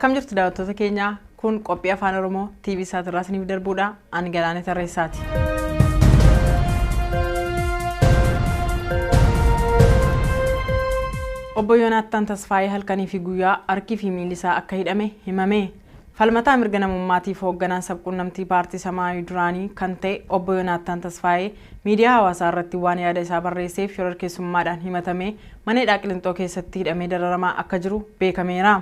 Akkam jirtu daawwattoota keenya, kun qophii Afaan Oromoo TV Saatirraa isiniif darbuudha. Ani Galaanee Tarreessaati. Obbo Yoonaattaan Tasfaayee halkanii fi guyyaa harkii fi miilli isaa akka hidhame himame. Falmataa mirga namummaatiif hoogganaan sabquunnamtii paartii Samaayii duraanii kan ta'e Obbo Yoonaattaan Tasfaayee miidiyaa hawaasaa irratti waan yaada isaa barreesseef shororkeessummaadhaan himatamee mana hidhaa Qilinxoo keessatti hidhamee dararamaa akka jiru beekameera.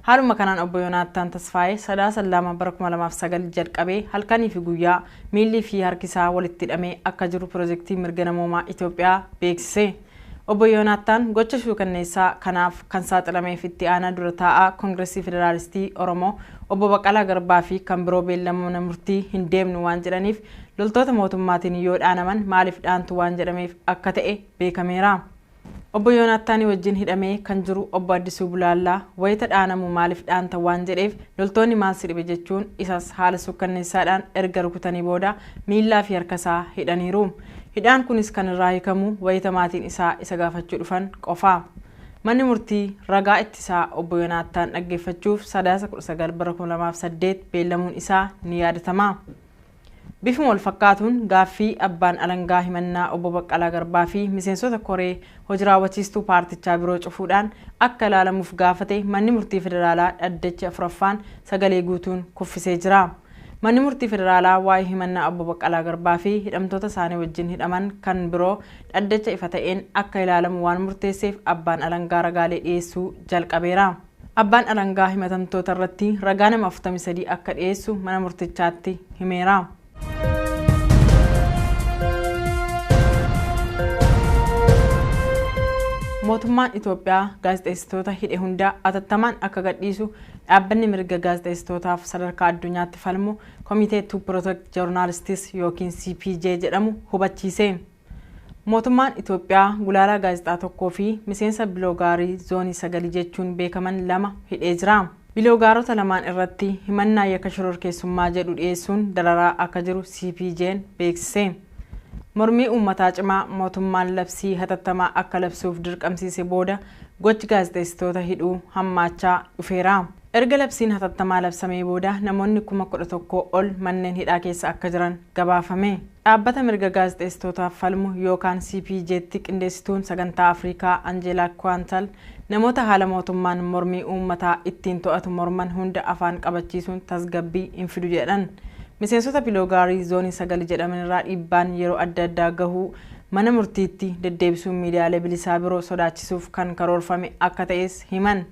Haaluma kanaan Obbo Yoonaattaan Tasfaayee Sadaasa 2 bara 2009 jalqabee halkanii fi guyyaa miillii fi harki isaa walitti hidhamee akka jiru pirojektii mirga namoomaa Itoophiyaa beeksise. Obbo Yoonaattaan gocha shuukanneessaa kanaaf kan saaxilameef itti aanaa dura taa'aa Koongireesii Federaalistii Oromoo Obbo Baqqalaa Garbaa fi kan biroo beellama mana murtii hin deemnu waan jedhaniif loltoota mootummaatiin yoo dhaanaman maaliif dhaantu waan jedhameef akka ta'e beekameera. Obbo Yoonaattaanii wajjin hidhamee kan jiru Obbo Addisuu Bulaallaa wayita dhaanamu maaliif dhaanta waan jedheef loltoonni maal si dhibe jechuun isas haala sukkanneessaadhaan erga rukutanii booda miillaa fi harka isaa hidhaniiru. Hidhaan kunis kan irraa hiikamu wayita maatiin isaa isa gaafachuu dhufan qofa. Manni murtii ragaa ittisaa Obbo Yoonaattaan dhaggeeffachuuf Sadaasa 19 bara 2008 beellamuun isaa ni yaadatama. Bifuma wal fakkaatuun gaaffii abbaan alangaa himannaa Obbo Baqqalaa Garbaa fi miseensota koree hojii raawwachiistuu paartichaa biroo cufuudhaan akka ilaalamuuf gaafate manni murtii federaalaa dhaddachi afuraffaan sagalee guutuun kuffisee jira. Manni murtii federaalaa waa'ee himannaa Obbo Baqqalaa Garbaa fi hidhamtoota isaanii wajjin hidhaman kan biroo dhaddacha ifa ta'een akka ilaalamu waan murteesseef abbaan alangaa ragaalee dhiyeessuu jalqabeera. Abbaan alangaa himatamtoota irratti ragaa nama 43 akka dhiyeessu mana murtichaatti himeera. Mootummaan Itoophiyaa gaazexeessitoota hidhe hunda atattamaan akka gadhiisu dhaabbanni mirga gaazexeessitootaaf sadarkaa addunyaatti falmu Komitee to Protect Journalists yookiin CPJ jedhamu hubachiise. Mootummaan Itoophiyaa gulaalaa gaazexaa tokkoo fi miseensa biloogaarii zoonii 9 jechuun beekaman 2 hidhee jira. Biloogaarota lamaan irratti himannaa yakka shororkeessummaa jedhu dhiyeessuun dararaa akka jiru CPJ'n beeksise. Mormii uummataa cimaa mootummaan labsii hatattamaa akka labsuuf dirqamsiise booda gochi gaazexeessitoota hidhuu hammaachaa dhufeera. Erga labsiin hatattamaa labsamee booda namoonni 11,000 ol manneen hidhaa keessa akka jiran gabaafame. Dhaabbata mirga gaazexeessitootaaf falmu yookaan CPJ'tti qindeessituun sagantaa Afrikaa Anjeelaa Kwaantal namoota haala mootummaan mormii uummataa ittiin to'atu morman hunda afaan qabachiisuun tasgabbii hin fidu jedhan. Miseensota biloogaarii zoonii 9 jedhaman irraa dhiibbaan yeroo adda addaa gahuu mana murtiitti deddeebisuun miidiyaalee bilisaa biroo sodaachisuuf kan karoorfame akka ta'es himan.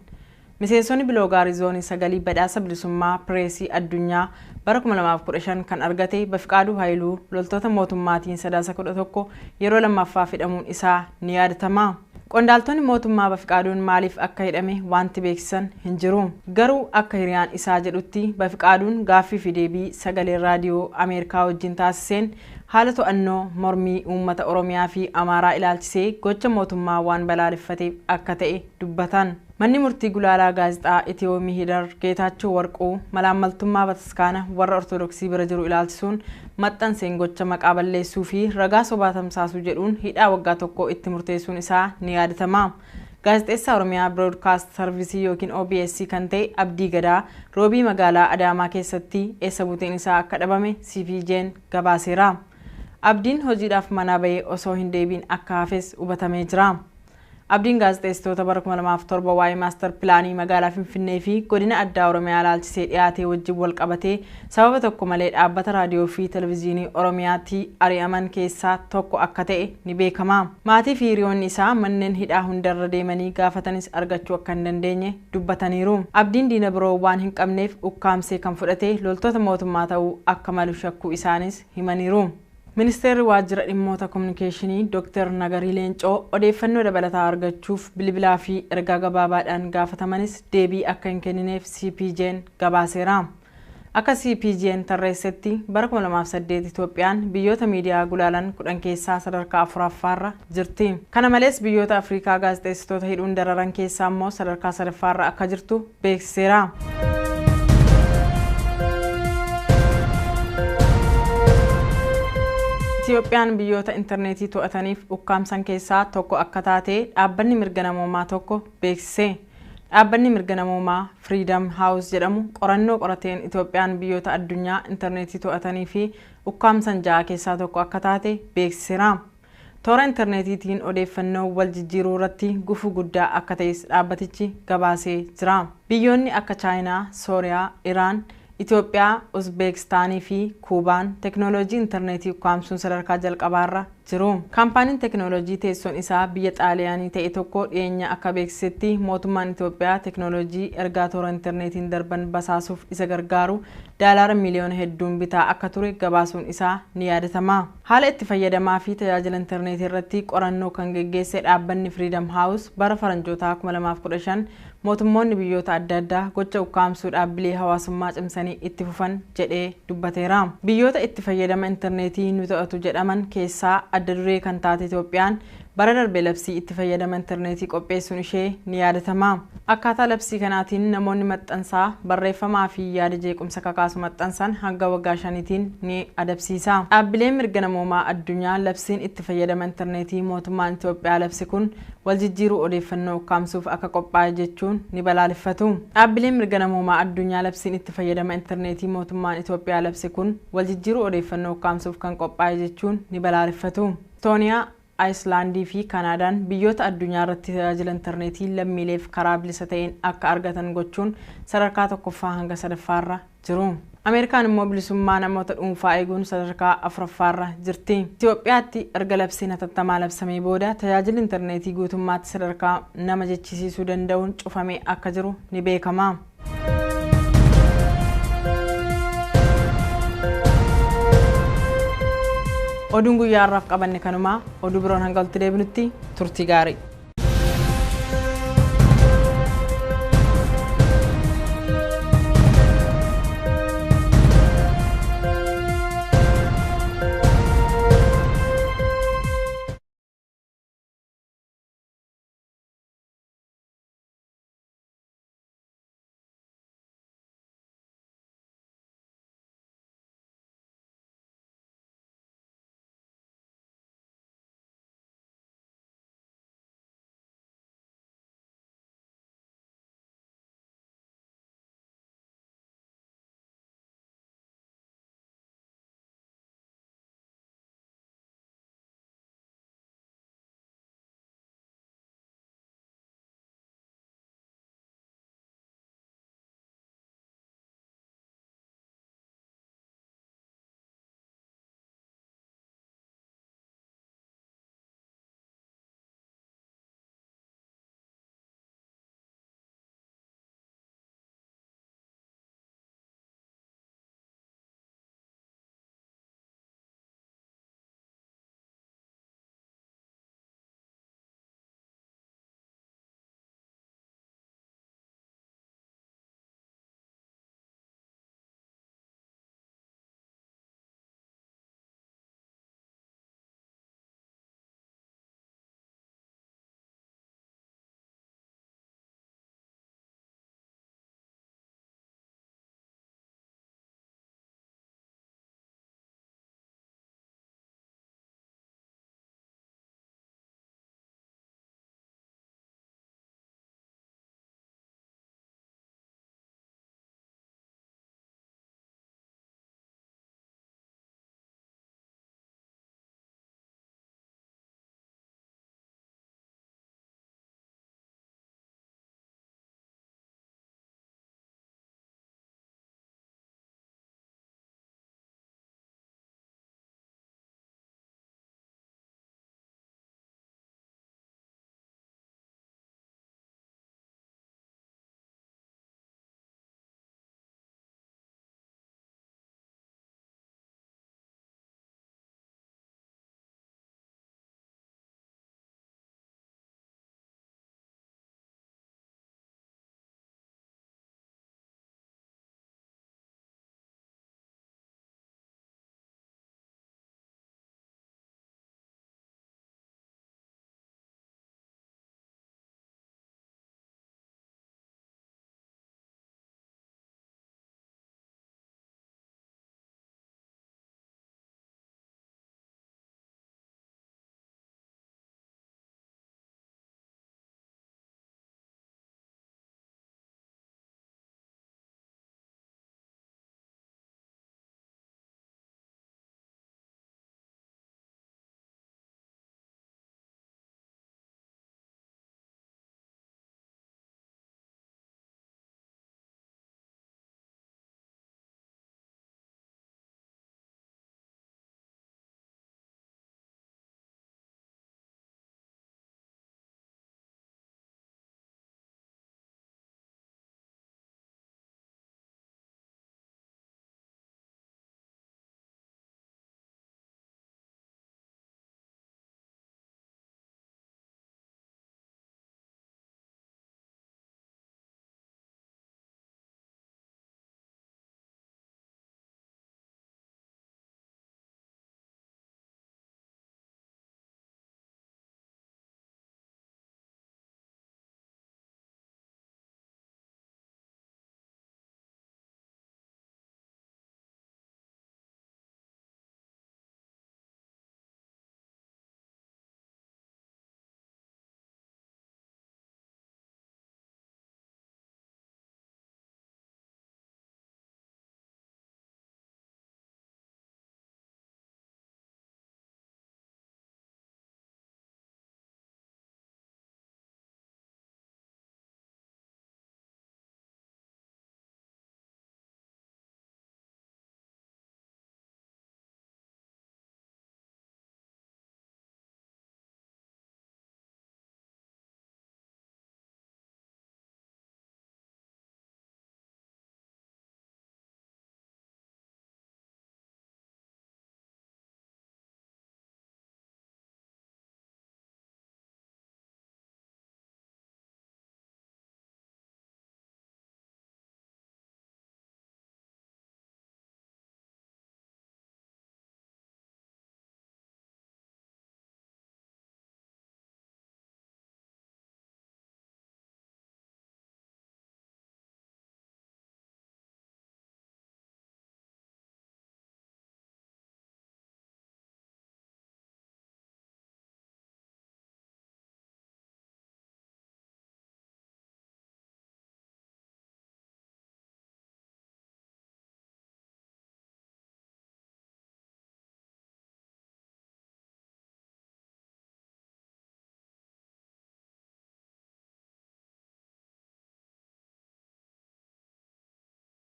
Miseensonni biloogaarii zoonii 9 badhaasa bilisummaa pireesii addunyaa bara 2015 kan argate Bafiqaaduu Haayiluu loltoota mootummaatiin Sadaasa 11 yeroo lammaffaaf hidhamuun isaa ni yaadatama. Qondaaltonni mootummaa Bafiqaaduun maaliif akka hidhame wanti beeksisan hin jiru. Garuu akka hiriyaan isaa jedhutti Bafiqaaduun gaaffii fi deebii sagalee raadiyoo Ameerikaa wajjin taasiseen haala to'annoo mormii uummata Oromiyaa fi Amaaraa ilaalchisee gocha mootummaa waan balaaleffateef akka ta'e dubbatan. Manni murtii gulaalaa gaazexaa Itiyoo Mihidar Geetaachoo Warquu malaammaltummaa bataskaana warra Ortodoksii bira jiru ilaalchisuun maxxanseen gocha maqaa balleessuu fi ragaa sobaa tamsaasuu jedhuun hidhaa waggaa 1 itti murteessuun isaa ni yaadatama. Gaazexeessaa Oromiyaa Broadcast Service yookiin OBS kan ta'e Abdii Gadaa roobii magaalaa Adaamaa keessatti eessa buuteen isaa akka dhabame CPJ'n gabaaseera. Abdiin hojiidhaaf manaa bahee osoo hin deebiin akka hafes hubatamee jira. Abdiin gaazexeessitoota bara 2007 waa'ee maastar pilaanii magaalaa Finfinnee fi godina addaa Oromiyaa ilaalchisee dhiyaatee wajjin wal qabatee sababa tokko malee dhaabbata raadiyoo fi televezyiinii Oromiyaatti ari'aman keessaa tokko akka ta'e ni beekama. Maatii fi hiriyoonni isaa manneen hidhaa hundarra deemanii gaafatanis argachuu akka hin dandeenye dubbataniiru. Abdiin diina biroo waan hin qabneef ukkaamsee kan fudhate loltoota mootummaa ta'uu akka malu shakkuu isaanis himaniiru. Ministeerri waajjira dhimmoota kominikeeshinii Dr. Nagarii Leencoo odeeffannoo dabalataa argachuuf bilbilaa fi ergaa gabaabaadhaan gaafatamanis deebii akka hin kennineef CPJ'n gabaaseera. Akka CPJ'n tarreessetti bara 2008 Itoophiyaan biyyoota miidiyaa gulaalan 10 keessaa sadarkaa 4ffaarra jirti. Kana malees biyyoota Afrikaa gaazexeessitoota hidhuun dararan keessaa immoo sadarkaa 3ffaarra akka jirtu beeksiseera. Itoophiyaan biyyoota intarneetii to'ataniif ukkaamsan keessaa tokko akka taate dhaabbanni mirga namoomaa tokko beeksise. Dhaabbanni mirga namoomaa Freedom House jedhamu qorannoo qorateen Itoophiyaan biyyoota addunyaa intarneetii to'atanii fi ukkaamsan 6 keessaa tokko akka taate beeksiseera. Toora intarneetiitiin odeeffannoo wal jijjiiruu irratti gufuu guddaa akka ta'es dhaabbatichi gabaasee jira. Biyyoonni akka Chaayinaa, Sooriyaa, Iraan, Itoophiyaa, Uzbeekistaanii fi Kuubaan teknooloojii intarneetii ukkaamsuun sadarkaa jalqabaarra jiru. Kaampaaniin teknooloojii teessoon isaa biyya Xaaliyaanii ta'e tokko dhiyeenya akka beeksisetti mootummaan Itoophiyaa teknooloojii ergaa toora intarneetiin darban basaasuuf isa gargaaru daalaara miliyoona hedduun bitaa akka ture gabaasuun isaa ni yaadatama. Haala itti fayyadamaa fi tajaajila intarneetii irratti qorannoo kan geggeesse dhaabbanni Freedom House bara faranjootaa 2015 mootummoonni biyyoota adda addaa gocha ukkaamsuu dhaabbilee hawaasummaa cimsanii itti fufan jedhee dubbateera. Biyyoota itti fayyadama intarneetii nu to'atu jedhaman keessaa adda duree kan taate Itoophiyaan bara darbe labsii itti fayyadama intarneetii qopheessuun ishee ni yaadatama. Akkaataa labsii kanaatiin namoonni maxxansaa barreeffamaa fi yaada jeequmsa kakaasu maxxansan hanga waggaa 5tiin ni adabsiisa. Dhaabbileen mirga namoomaa addunyaa labsiin itti fayyadama intarneetii mootummaan Itoophiyaa labsi kun wal jijjiiruu odeeffannoo ukkaamsuuf akka qophaa'e jechuun ni balaaleffatu. Dhaabbileen mirga namoomaa addunyaa labsiin itti fayyadama intarneetii mootummaan Itoophiyaa labsi kun wal jijjiiruu odeeffannoo ukkaamsuuf kan qophaa'e jechuun ni balaaleffatu. Estooniyaa, Ayislaandii fi Kanaadaan biyyoota addunyaa irratti tajaajila intarneetii lammiileef karaa bilisa ta'een akka argatan gochuun sadarkaa 1ffaa hanga 3ffaarra jiru. Ameerikaan immoo bilisummaa namoota dhuunfaa eeguun sadarkaa 4ffaarra jirti. Itoophiyaatti erga labsiin hatattamaa labsamee booda tajaajilli intarneetii guutummaatti sadarkaa nama jechisiisuu danda'uun cufamee akka jiru ni beekama. Oduun guyyaa har'aaf qabanne kanumaa, oduu biroon hanga walitti deebinutti turtii gaarii.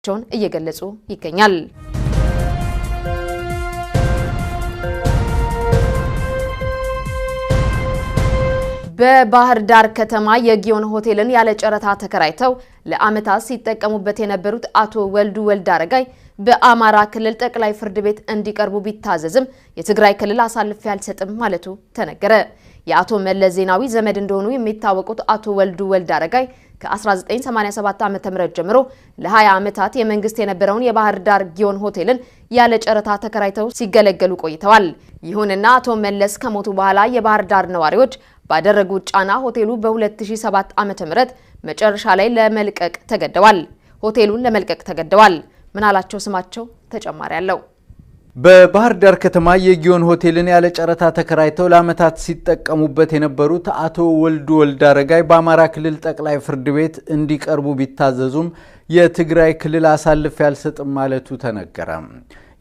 እየገለጹ ይገኛል። በባህር ዳር ከተማ የጊዮን ሆቴልን ያለ ጨረታ ተከራይተው ለዓመታት ሲጠቀሙበት የነበሩት አቶ ወልዱ ወልድ አረጋይ በአማራ ክልል ጠቅላይ ፍርድ ቤት እንዲቀርቡ ቢታዘዝም የትግራይ ክልል አሳልፌ አልሰጥም ማለቱ ተነገረ። የአቶ መለስ ዜናዊ ዘመድ እንደሆኑ የሚታወቁት አቶ ወልዱ ወልድ አረጋይ ከ1987 ዓ.ም ጀምሮ ለ20 ዓመታት የመንግስት የነበረውን የባህር ዳር ጊዮን ሆቴልን ያለ ጨረታ ተከራይተው ሲገለገሉ ቆይተዋል። ይሁንና አቶ መለስ ከሞቱ በኋላ የባህር ዳር ነዋሪዎች ባደረጉት ጫና ሆቴሉ በ2007 ዓ.ም መጨረሻ ላይ ለመልቀቅ ተገደዋል። ሆቴሉን ለመልቀቅ ተገደዋል። ምናላቸው ስማቸው ተጨማሪ አለው። በባህር ዳር ከተማ የጊዮን ሆቴልን ያለ ጨረታ ተከራይተው ለዓመታት ሲጠቀሙበት የነበሩት አቶ ወልዱ ወልድ አረጋይ በአማራ ክልል ጠቅላይ ፍርድ ቤት እንዲቀርቡ ቢታዘዙም የትግራይ ክልል አሳልፌ አልሰጥም ማለቱ ተነገረ።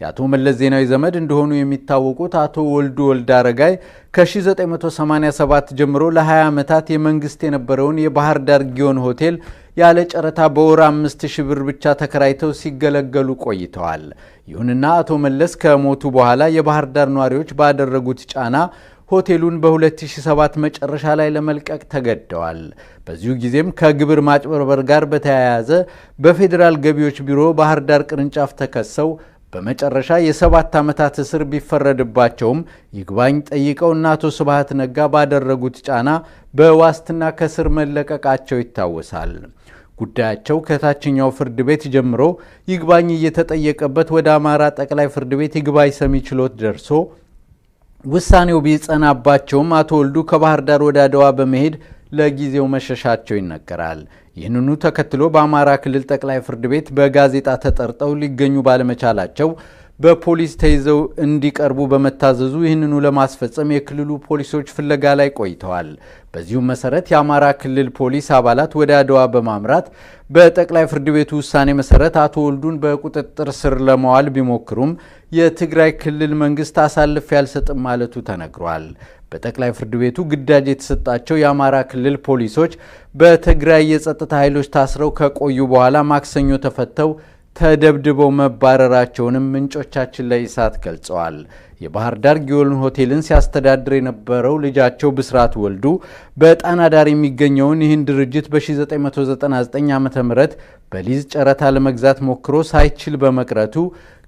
የአቶ መለስ ዜናዊ ዘመድ እንደሆኑ የሚታወቁት አቶ ወልዱ ወልድ አረጋይ ከ1987 ጀምሮ ለ20 ዓመታት የመንግስት የነበረውን የባህር ዳር ጊዮን ሆቴል ያለ ጨረታ በወር 5000 ብር ብቻ ተከራይተው ሲገለገሉ ቆይተዋል። ይሁንና አቶ መለስ ከሞቱ በኋላ የባህር ዳር ነዋሪዎች ባደረጉት ጫና ሆቴሉን በ2007 መጨረሻ ላይ ለመልቀቅ ተገደዋል። በዚሁ ጊዜም ከግብር ማጭበርበር ጋር በተያያዘ በፌዴራል ገቢዎች ቢሮ ባህር ዳር ቅርንጫፍ ተከሰው በመጨረሻ የ7 ዓመታት እስር ቢፈረድባቸውም ይግባኝ ጠይቀው እና አቶ ስብሃት ነጋ ባደረጉት ጫና በዋስትና ከስር መለቀቃቸው ይታወሳል። ጉዳያቸው ከታችኛው ፍርድ ቤት ጀምሮ ይግባኝ እየተጠየቀበት ወደ አማራ ጠቅላይ ፍርድ ቤት ይግባኝ ሰሚ ችሎት ደርሶ ውሳኔው ቢጸናባቸውም አቶ ወልዱ ከባህር ዳር ወደ አድዋ በመሄድ ለጊዜው መሸሻቸው ይነገራል። ይህንኑ ተከትሎ በአማራ ክልል ጠቅላይ ፍርድ ቤት በጋዜጣ ተጠርጠው ሊገኙ ባለመቻላቸው በፖሊስ ተይዘው እንዲቀርቡ በመታዘዙ ይህንኑ ለማስፈጸም የክልሉ ፖሊሶች ፍለጋ ላይ ቆይተዋል። በዚሁ መሰረት የአማራ ክልል ፖሊስ አባላት ወደ አድዋ በማምራት በጠቅላይ ፍርድ ቤቱ ውሳኔ መሰረት አቶ ወልዱን በቁጥጥር ስር ለማዋል ቢሞክሩም የትግራይ ክልል መንግስት አሳልፌ አልሰጥም ማለቱ ተነግሯል። በጠቅላይ ፍርድ ቤቱ ግዳጅ የተሰጣቸው የአማራ ክልል ፖሊሶች በትግራይ የጸጥታ ኃይሎች ታስረው ከቆዩ በኋላ ማክሰኞ ተፈተው ተደብድበው መባረራቸውንም ምንጮቻችን ለኢሳት ገልጸዋል። የባህር ዳር ጊዮን ሆቴልን ሲያስተዳድር የነበረው ልጃቸው ብስራት ወልዱ በጣና ዳር የሚገኘውን ይህን ድርጅት በ1999 ዓ.ም በሊዝ ጨረታ ለመግዛት ሞክሮ ሳይችል በመቅረቱ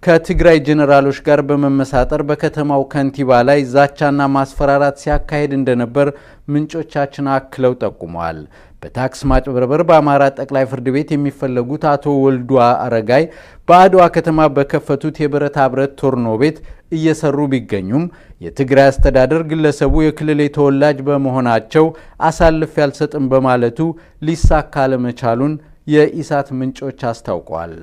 ከትግራይ ጄኔራሎች ጋር በመመሳጠር በከተማው ከንቲባ ላይ ዛቻና ማስፈራራት ሲያካሄድ እንደነበር ምንጮቻችን አክለው ጠቁመዋል። በታክስ ማጭበርበር በአማራ ጠቅላይ ፍርድ ቤት የሚፈለጉት አቶ ወልዱ አረጋይ በአድዋ ከተማ በከፈቱት የብረታ ብረት ቶርኖ ቤት እየሰሩ ቢገኙም የትግራይ አስተዳደር ግለሰቡ የክልሌ ተወላጅ በመሆናቸው አሳልፌ አልሰጥም በማለቱ ሊሳካ አለመቻሉን የኢሳት ምንጮች አስታውቀዋል።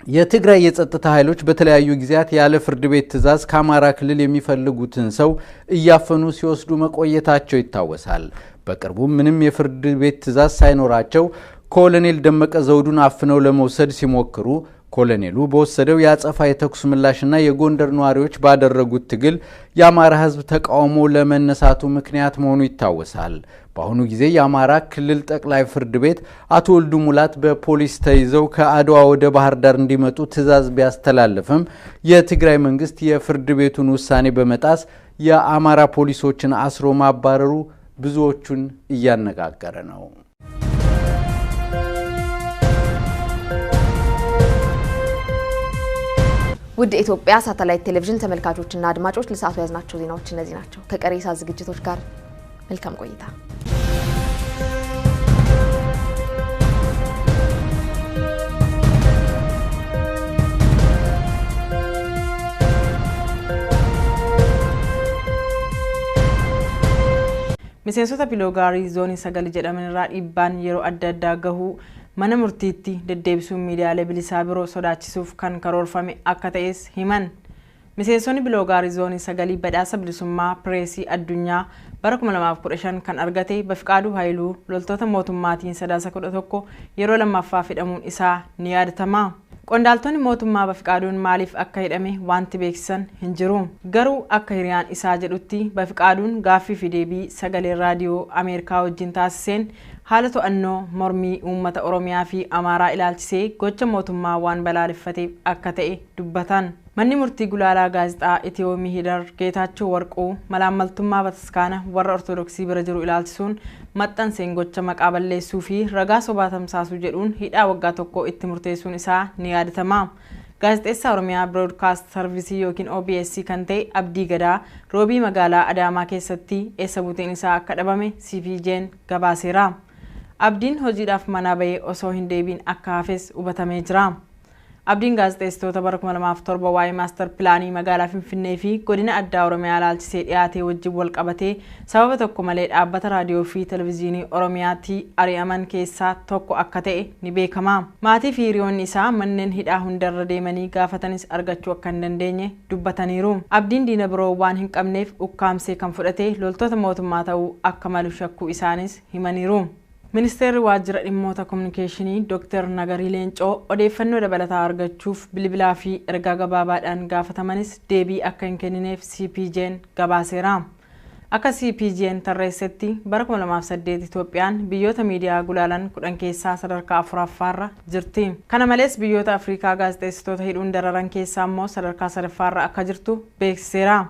የትግራይ የጸጥታ ኃይሎች በተለያዩ ጊዜያት ያለ ፍርድ ቤት ትዕዛዝ ከአማራ ክልል የሚፈልጉትን ሰው እያፈኑ ሲወስዱ መቆየታቸው ይታወሳል። በቅርቡ ምንም የፍርድ ቤት ትዕዛዝ ሳይኖራቸው ኮሎኔል ደመቀ ዘውዱን አፍነው ለመውሰድ ሲሞክሩ ኮሎኔሉ በወሰደው የአጸፋ የተኩስ ምላሽና የጎንደር ነዋሪዎች ባደረጉት ትግል የአማራ ሕዝብ ተቃውሞ ለመነሳቱ ምክንያት መሆኑ ይታወሳል። በአሁኑ ጊዜ የአማራ ክልል ጠቅላይ ፍርድ ቤት አቶ ወልዱ ሙላት በፖሊስ ተይዘው ከአድዋ ወደ ባህር ዳር እንዲመጡ ትዕዛዝ ቢያስተላልፍም የትግራይ መንግስት የፍርድ ቤቱን ውሳኔ በመጣስ የአማራ ፖሊሶችን አስሮ ማባረሩ ብዙዎቹን እያነጋገረ ነው። ውድ ኢትዮጵያ ሳተላይት ቴሌቪዥን ተመልካቾችና አድማጮች ለሰዓቱ ያዝናቸው ዜናዎች እነዚህ ናቸው። ከቀሪ የሰዓት ዝግጅቶች ጋር መልካም ቆይታ። Miseensota biloogaarii zoonii 9 jedhaman irraa dhiibbaan yeroo adda addaa gahuu mana murtiitti deddeebisuun miidiyaalee bilisaa biroo sodaachisuuf kan karoorfame akka ta'es himan. Miseensonni biloogaarii zoonii 9 badhaasa bilisummaa pireesii addunyaa bara 2015 kan argate Bafiqaaduu Haayiluu loltoota mootummaatiin sadaasa 11 yeroo lammaffaaf hidhamuun isaa ni yaadatama. Qondaaltonni mootummaa Bafiqaaduun maaliif akka hidhame wanti beeksisan hin jiru. Garuu akka hiriyaan isaa jedhutti Bafiqaaduun gaaffii fi deebii sagalee raadiyoo Ameerikaa wajjin taasiseen haala to'annoo mormii uummata Oromiyaa fi Amaaraa ilaalchisee gocha mootummaa waan balaaleffateef akka ta'e dubbatan. Manni murtii gulaalaa gaazexaa Itiyoo Mihidar Geetaachoo Warquu malaammaltummaa bataskaana warra Ortodoksii bira jiru ilaalchisuun maxxanseen gocha maqaa balleessuu fi ragaa sobaa tamsaasuu jedhuun hidhaa waggaa 1 itti murteessuun isaa ni yaadatama. Gaazexeessaa Oromiyaa Broadcast Service yookiin OBS kan ta'e Abdii Gadaa roobii magaalaa Adaamaa keessatti eessa buuteen isaa akka dhabame CPJ'n gabaaseera. Abdiin hojiidhaaf manaa bahee osoo hin deebiin akka hafes hubatamee jira. Abdiin gaazexeessitoota bara 2007 waa'ee maastar pilaanii magaalaa Finfinnee fi godina addaa Oromiyaa ilaalchisee dhiyaatee wajjin wal qabatee sababa tokko malee dhaabbata raadiyoo fi televezyiinii Oromiyaatti ari'aman keessaa tokko akka ta'e ni beekama. Maatii fi hiriyoonni isaa manneen hidhaa hundarra deemanii gaafatanis argachuu akka hin dandeenye dubbataniiru. Abdiin diina biroo waan hin qabneef ukkaamsee kan fudhate loltoota mootummaa ta'uu akka malu shakkuu isaanis himaniiru. Ministeerri waajjira dhimmoota kominikeeshinii Dr. Nagarii Leencoo odeeffannoo dabalataa argachuuf bilbilaa fi ergaa gabaabaadhaan gaafatamanis deebii akka hin kennineef CPJ'n gabaaseera. Akka CPJ'n tarreessetti bara 2008 Itoophiyaan biyyoota miidiyaa gulaalan 10 keessaa sadarkaa 4ffaarra jirti. Kana malees biyyoota Afrikaa gaazexeessitoota hidhuun dararan keessaa immoo sadarkaa 3ffaarra akka jirtu beeksiseera.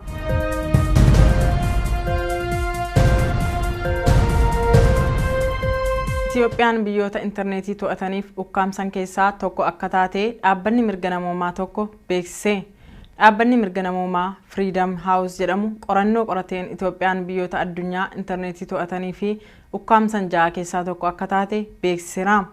Itoophiyaan biyyoota intarneetii to'ataniif ukkaamsan keessaa tokko akka taate dhaabbanni mirga namoomaa tokko beeksise. Dhaabbanni mirga namoomaa Freedom House jedhamu qorannoo qorateen Itoophiyaan biyyoota addunyaa intarneetii to'atanii fi ukkaamsan 6 keessaa tokko akka taate beeksiseera.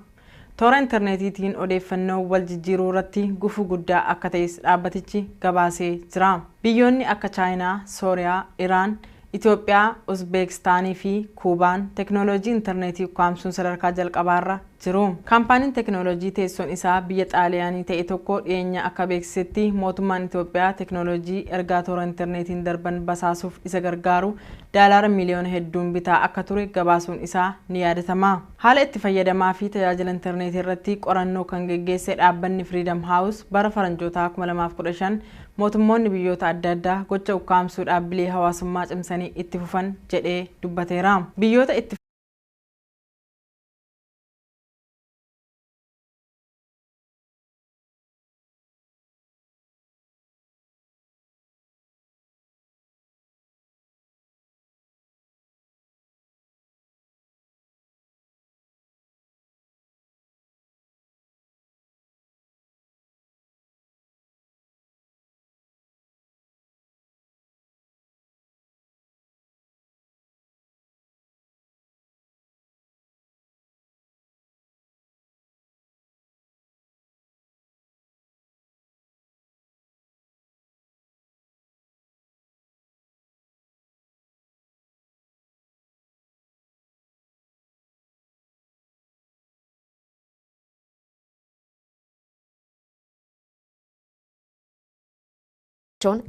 Toora intarneetiitiin odeeffannoo wal jijjiiruu irratti gufuu guddaa akka ta'es dhaabbatichi gabaasee jira. Biyyoonni akka Chaayinaa, Sooriyaa, Iraan, Itoophiyaa, Uzbeekistaanii fi Kuubaan teknooloojii intarneetii ukkaamsuun sadarkaa jalqabaarra jiru. Kaampaaniin teknooloojii teessoon isaa biyya Xaaliyaanii ta'e tokko dhiyeenya akka beeksisetti mootummaan Itoophiyaa teknooloojii ergaa toora intarneetiin darban basaasuuf isa gargaaru daalaara miliyoona hedduun bitaa akka ture gabaasuun isaa ni yaadatama. Haala itti fayyadamaa fi tajaajila intarneetii irratti qorannoo kan geggeesse dhaabbanni Freedom House bara faranjootaa 2015 mootummoonni biyyoota adda addaa gocha ukkaamsuu dhaabbilee hawaasummaa cimsanii itti fufan jedhee dubbateera. Biyyoota itti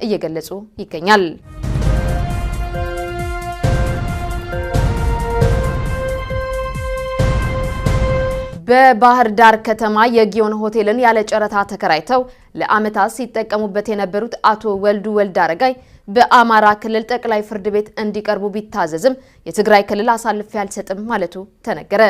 እየገለጹ ይገኛል። በባህር ዳር ከተማ የጊዮን ሆቴልን ያለ ጨረታ ተከራይተው ለዓመታት ሲጠቀሙበት የነበሩት አቶ ወልዱ ወልዳረጋይ በአማራ ክልል ጠቅላይ ፍርድ ቤት እንዲቀርቡ ቢታዘዝም የትግራይ ክልል አሳልፌ አልሰጥም ማለቱ ተነገረ።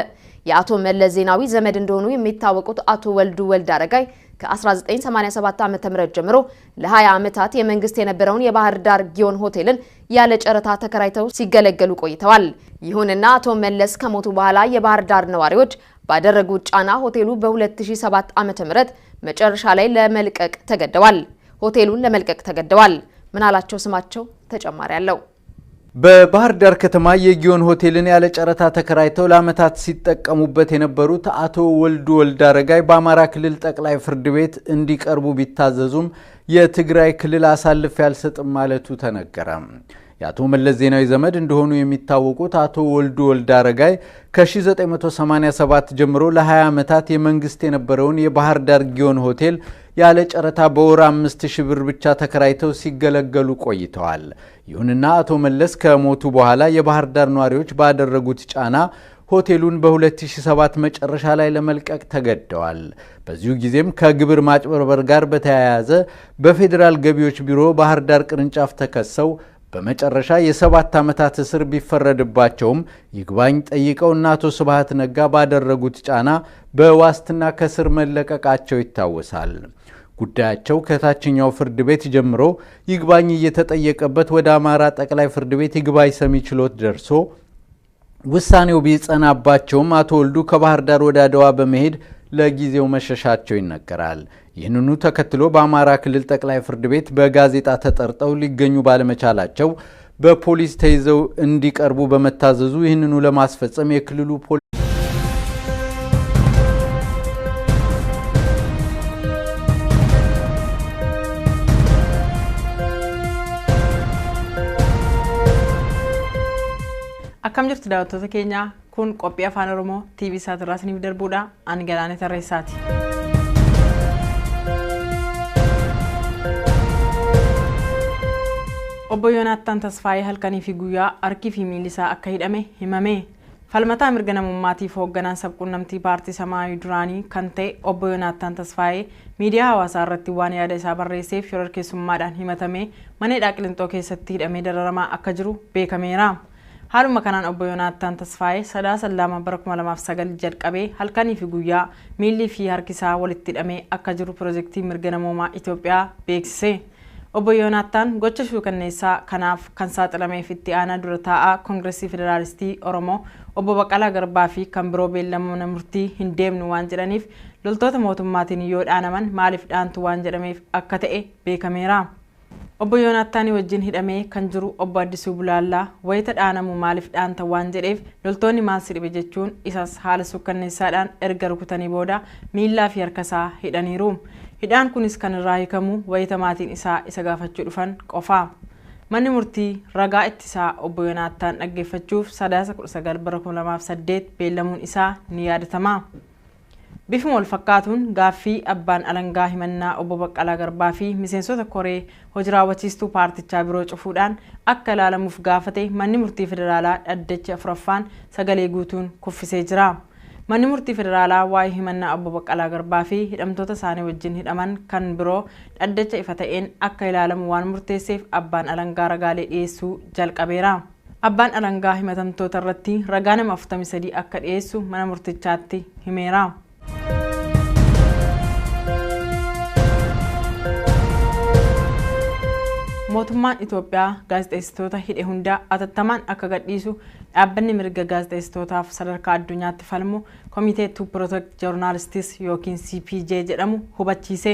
የአቶ መለስ ዜናዊ ዘመድ እንደሆኑ የሚታወቁት አቶ ወልዱ ወልዳረጋይ ከ1987 ዓ.ም ጀምሮ ለ20 ዓመታት የመንግስት የነበረውን የባህር ዳር ጊዮን ሆቴልን ያለ ጨረታ ተከራይተው ሲገለገሉ ቆይተዋል። ይሁንና አቶ መለስ ከሞቱ በኋላ የባህር ዳር ነዋሪዎች ባደረጉት ጫና ሆቴሉ በ2007 ዓ.ም መጨረሻ ላይ ለመልቀቅ ተገደዋል። ሆቴሉን ለመልቀቅ ተገደዋል። ምናላቸው ስማቸው ተጨማሪ አለው። በባህር ዳር ከተማ የጊዮን ሆቴልን ያለ ጨረታ ተከራይተው ለዓመታት ሲጠቀሙበት የነበሩት አቶ ወልዱ ወልዳረጋይ በአማራ ክልል ጠቅላይ ፍርድ ቤት እንዲቀርቡ ቢታዘዙም የትግራይ ክልል አሳልፌ አልሰጥም ማለቱ ተነገረ። የአቶ መለስ ዜናዊ ዘመድ እንደሆኑ የሚታወቁት አቶ ወልዱ ወልዳረጋይ ከ1987 ጀምሮ ለ20 ዓመታት የመንግስት የነበረውን የባህር ዳር ጊዮን ሆቴል ያለ ጨረታ በወር 5000 ብር ብቻ ተከራይተው ሲገለገሉ ቆይተዋል። ይሁንና አቶ መለስ ከሞቱ በኋላ የባህር ዳር ነዋሪዎች ባደረጉት ጫና ሆቴሉን በ2007 መጨረሻ ላይ ለመልቀቅ ተገደዋል። በዚሁ ጊዜም ከግብር ማጭበርበር ጋር በተያያዘ በፌዴራል ገቢዎች ቢሮ ባህር ዳር ቅርንጫፍ ተከሰው በመጨረሻ የ7 ዓመታት እስር ቢፈረድባቸውም ይግባኝ ጠይቀው እነ አቶ ስብሃት ነጋ ባደረጉት ጫና በዋስትና ከስር መለቀቃቸው ይታወሳል። ጉዳያቸው ከታችኛው ፍርድ ቤት ጀምሮ ይግባኝ እየተጠየቀበት ወደ አማራ ጠቅላይ ፍርድ ቤት ይግባኝ ሰሚ ችሎት ደርሶ ውሳኔው ቢጸናባቸውም አቶ ወልዱ ከባህር ዳር ወደ አድዋ በመሄድ ለጊዜው መሸሻቸው ይነገራል። ይህንኑ ተከትሎ በአማራ ክልል ጠቅላይ ፍርድ ቤት በጋዜጣ ተጠርጠው ሊገኙ ባለመቻላቸው በፖሊስ ተይዘው እንዲቀርቡ በመታዘዙ ይህንኑ ለማስፈጸም የክልሉ ፖሊስ Akkam jirtu daawwattoota keenya, kun qophii Afaan Oromoo TV Saatirraa isiniif darbuudha. Ani Galaanee Tarreessaati. Obbo Yoonaattaan Tasfaayee halkanii fi guyyaa harkii fi miilli isaa akka hidhame himame. Falmataa mirga namummaatiif hoogganaan sabquunnamtii paartii Samaayii duraanii kan ta'e Obbo Yoonaattaan Tasfaayee miidiyaa hawaasaa irratti waan yaada isaa barreesseef shororkeessummaadhaan himatamee mana hidhaa Qilixoo keessatti hidhamee dararamaa akka jiru beekameera. Haaluma kanaan Obbo Yoonaattaan Tasfaayee Sadaasa 2 bara 2009 jalqabee halkanii fi guyyaa miilli fi harki isaa walitti hidhamee akka jiru piroojeektii mirga namoomaa Itoophiyaa beeksise. Obbo Yoonaattaan gocha shuukanneessaa kanaaf kan saaxilameef itti aanaa dura taa'aa Koongireesii Federaalistii Oromoo Obbo Baqqalaa Garbaa fi kan biroo beellama mana murtii hin deemnu waan jedhaniif loltoota mootummaatiin yoo dhaanaman maaliif dhaantu waan jedhameef akka ta'e beekameera. Obbo Yoonaattaan wajjin hidhamee kan jiru Obbo Addisuu Bulaallaa wayita dhaanamu maaliif dhaanta waan jedheef loltoonni maal si dhibe jechuun isas haala sukkanneessaadhaan erga rukutanii booda miillaa fi harka isaa hidhaniiru. Hidhaan kunis kan irraa hiikamu wayita maatiin isaa isa gaafachuu dhufan qofa. Manni murtii ragaa ittisaa Obbo Yoonaattaan dhaggeeffachuuf Sadaasa 19 bara 2008 beellamuun isaa ni yaadatama. Bifuma wal fakkaatuun gaaffii abbaan alangaa himannaa Obbo Baqqalaa Garbaa fi miseensota koree hojii raawwachiistuu paartichaa biroo cufuudhaan akka ilaalamuuf gaafate manni murtii federaalaa dhaddacha 4ffaan sagalee guutuun kuffisee jira. Manni murtii federaalaa waa'ee himannaa Obbo Baqqalaa Garbaa fi hidhamtoota isaanii wajjin hidhaman kan biroo dhaddacha ifa ta'een akka ilaalamu waan murteesseef abbaan alangaa ragaalee dhiyeessuu jalqabeera. Abbaan alangaa himatamtoota irratti ragaa nama 43 akka dhiyeessu mana murtichaatti himeera. Mootummaan Itoophiyaa gaazexeessitoota hidhe hunda atattamaan akka gadhiisu dhaabbanni mirga gaazexeessitootaaf sadarkaa addunyaatti falmu Komitee to Protect Journalists yookiin CPJ jedhamu hubachiise.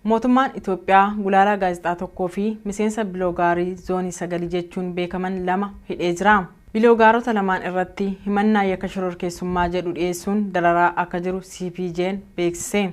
Mootummaan Itoophiyaa gulaalaa gaazexaa tokkoo fi miseensa biloogaarii zoonii 9 jechuun beekaman 2 hidhee jira. Biloogaarota lamaan irratti himannaa yakka shororkeessummaa jedhu dhiyeessuun dararaa akka jiru CPJ'n beeksise.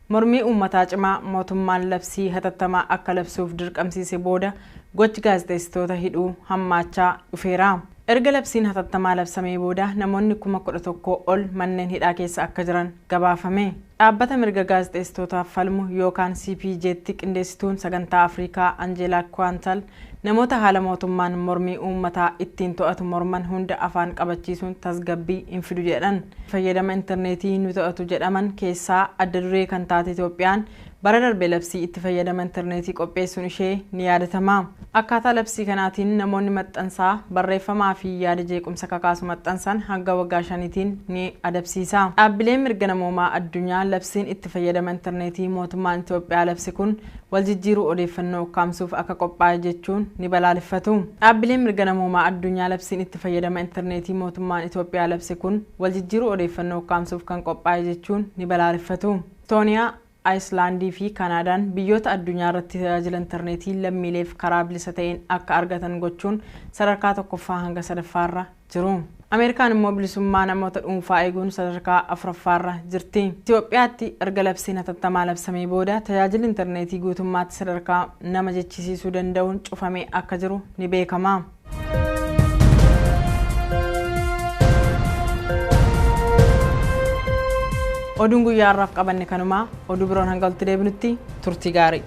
Mormii uummataa cimaa mootummaan labsii hatattamaa akka labsuuf dirqamsiise booda gochi gaazexeessitoota hidhuu hammaachaa dhufeera. Erga labsiin hatattamaa labsamee booda namoonni 11,000 ol manneen hidhaa keessa akka jiran gabaafame. Dhaabbata mirga gaazexeessitootaaf falmu yookaan CPJ'tti qindeessituun sagantaa Afrikaa Anjeelaa Kwaantal namoota haala mootummaan mormii uummataa ittiin to'atu morman hunda afaan qabachiisuun tasgabbii hin fidu jedhan. Fayyadama intarneetii nu to'atu jedhaman keessaa adda duree kan taate Itoophiyaan bara darbe labsii itti fayyadama intarneetii qopheessuun ishee ni yaadatama. Akkaataa labsii kanaatiin namoonni maxxansaa barreeffamaa fi yaada jeequmsa kakaasu maxxansan hanga waggaa 5tiin ni adabsiisa. Dhaabbileen mirga namoomaa addunyaa labsiin itti fayyadama intarneetii mootummaan Itoophiyaa labsi kun wal jijjiiruu odeeffannoo ukkaamsuuf akka qophaa'e jechuun ni balaaleffatu. Dhaabbileen mirga namoomaa addunyaa labsiin itti fayyadama intarneetii mootummaan Itoophiyaa labsi kun wal jijjiiruu odeeffannoo ukkaamsuuf kan qophaa'e jechuun ni balaaleffatu. Estooniyaa, Ayislaandii fi Kaanaadaan biyyoota addunyaa irratti tajaajila intarneetii lammiileef karaa bilisa ta'een akka argatan gochuun sadarkaa 1ffaa hanga 3ffaarra jiru. Ameerikaan immoo bilisummaa namoota dhuunfaa eeguun sadarkaa 4ffaarra jirti. Itoophiyaatti erga labsiin hatattamaa labsamee booda tajaajilli intarneetii guutummaatti sadarkaa nama jechisiisuu danda'uun cufamee akka jiru ni beekama. Oduun guyyaa har'aaf qabanne kanumaa, oduu biroon hanga walitti deebinutti turtii gaarii.